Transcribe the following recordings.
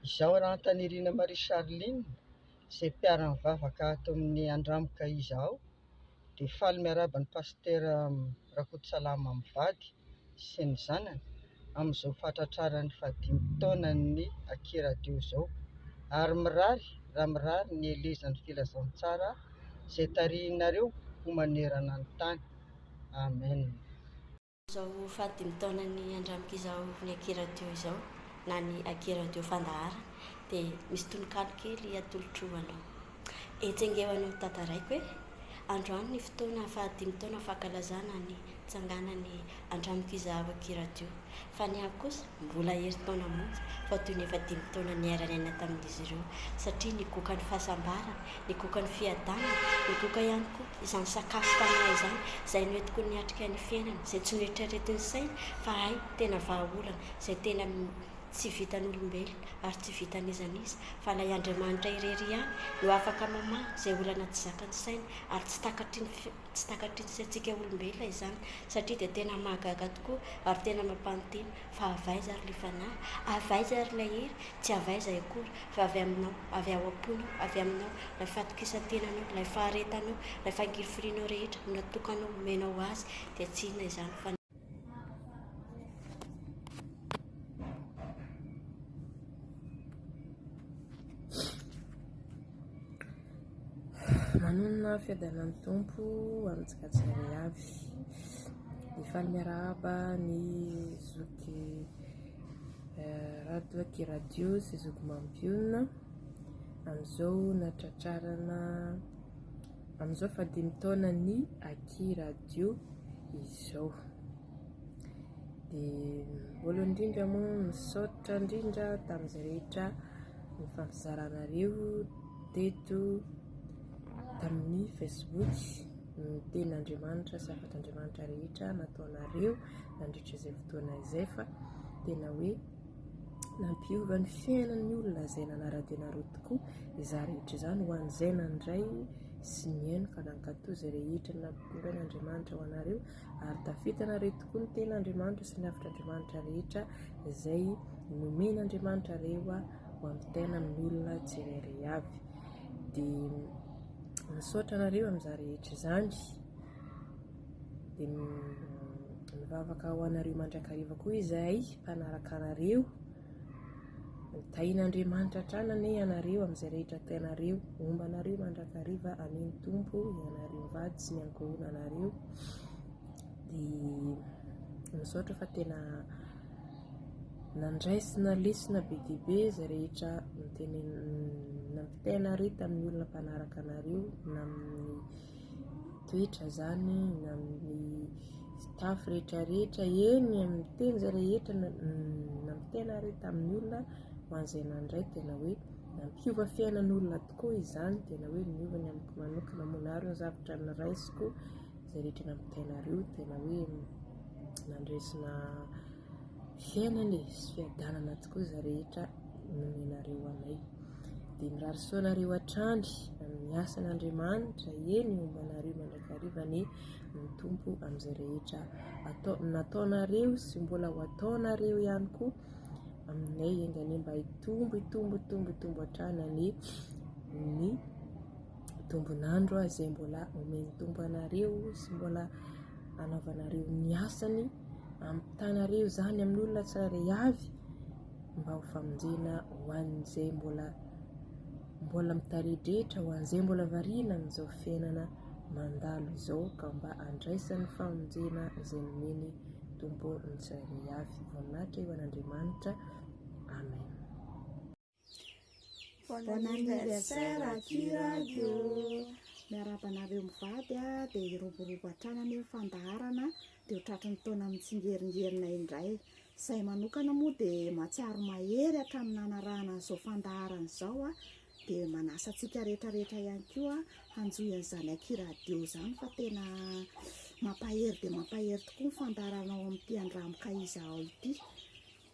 Izaho Rahantanirina Marie Charline, izay mpiara-mivavaka ato amin'ny Andramoka izaho, dia faly miarahaba ny Pasitera Rakotosalama mivady sy ny zanany amin'izao fahatratraran'ny fahadimy taonan'ny Aky Radio izao, ary mirary raha mirary ny helezan'ny filazantsara izay tarihinareo ho manerana ny tany. Amen. Izao fahadimy taonan'ny Andramiko izao ny Aky Radio izao na ny Aky Radio fandaharana dia misy tononkalo kely atolotro ho anao. Etsy ange ho anao tantaraiko e! Androany ny fotoana fahadimy taona fankalazana ny tsanganan'ny Andramiko Izaho Aky Radio. Fa ny ahy kosa mbola herintaona monja fa toy ny efa dimy taona niara-niaina tamin'izy ireo satria nigoka ny fahasambarana, nigoka ny fiadanana, nigoka ihany koa izany sakafo fanahy izany izay noentiko niatrika ny fiainana, izay tsy noeritreretin'ny saina fa hay tena vahaolana, izay tena tsy vitan'olombelona ary tsy vitan'iza n'iza fa ilay Andriamanitra irery ihany no afaka mamaha izay olana tsy zakan'ny saina ary tsy takatry ny Tsy takatry ny saintsika olombelona izany satria dia tena mahagaga tokoa ary tena mampanontena fa avy aiza ary ilay fanahy? Avy aiza ary ilay hery? Tsy avy aiza akory fa avy aminao, avy ao am-ponao, avy aminao, ilay fatokisan-tenanao, ilay faharetanao, ilay fangirifirianao rehetra no natokanao homenao azy dia tsy inona izany fa Manonona fiadanan'ny Tompo amintsika tsirairay avy. Dia faly miarahaba ny zoky Rado aky radio sy zoky mampionona amin'izao natratrarana amin'izao fahadimy taonan'ny aky radio izao. Dia voalohany indrindra moa misaotra indrindra tamin'izay rehetra nifampizaranareo teto tamin'ny Facebook ny tenin'Andriamanitra sy hafatr'Andriamanitra rehetra nataonareo nandritra izay fotoana izay fa tena hoe nampiova ny fiainan'ny olona izay nanara-dia anareo tokoa izany rehetra izany ho an'izay nandray sy nihaino ka nankatò izay rehetra nampitondrain'Andriamanitra ho anareo ary tafita anareo tokoa ny tenin'Andriamanitra sy ny hafatr'Andriamanitra rehetra izay nomen'Andriamanitra reo ho ampitaina amin'ny olona tsirairay avy. Dia misaotra anareo amin'izany rehetra izany. Dia mivavaka ho anareo mandrakariva koa izahay mpanaraka anareo. Tahian'Andriamanitra hatrany anie ianareo amin'izay rehetra ataonareo. Homba anareo mandrakariva anie ny Tompo, ianareo mivady sy ny ankohonanareo. Dia misaotra fa tena nandraisina lesona be dia be izay rehetra nampitainareo tamin'ny olona mpanaraka anareo na amin'ny toetra izany na amin'ny fitafy rehetra rehetra, eny amin'ny teny izay rehetra nampitainareo tamin'ny olona ho an'izay nandray tena hoe nampiova fiainan'olona tokoa izany, tena hoe niova ny amiko manokana moa naro ny zavatra noraisiko izay rehetra nampitainareo tena hoe nandresina fiainana e sy fiadanana tokoa izay rehetra nomenareo anay. Dia mirary soa anareo hatrany amin'ny asan'Andriamanitra, eny homba anareo mandrakariva anie ny Tompo amin'izay rehetra atao nataonareo sy mbola ho ataonareo ihany koa aminay enga anie mba hitombo hitombo hitombo hitombo hatrany anie ny tombon'andro izay mbola omen'ny Tompo anareo sy mbola anaovanareo ny asany ampitanareo izany amin'ny olona tsirairay avy mba ho famonjena ho an'izay mbola mbola mitaredretra ho an'izay mbola variana amin'izao fiainana mandalo izao ka mba andraisany famonjena izay nomeny Tompo ny tsirairay avy. Voninahitra eo an'Andriamanitra. Amen. Bon anniversaire Aky Radio. Miarahaba anareo mivady a, dia hiroborobo hatrany anie ny fandaharana dia ho tratry ny taona mitsingeringerina indray. Izahay manokana moa dia mahatsiaro mahery hatramin'ny nanarahana an'izao fandaharana izao a, dia manasa antsika rehetra rehetra ihany koa hanjohy an'izany Aky Radio izany fa tena mampahery dia mampahery tokoa ny fandaharana ao amin'ity Andramoka Izahao ity.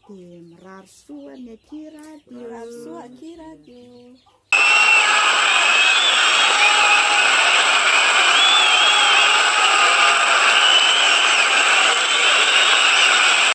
Dia mirary soa ny Aky Radio. Mirary soa Aky Radio.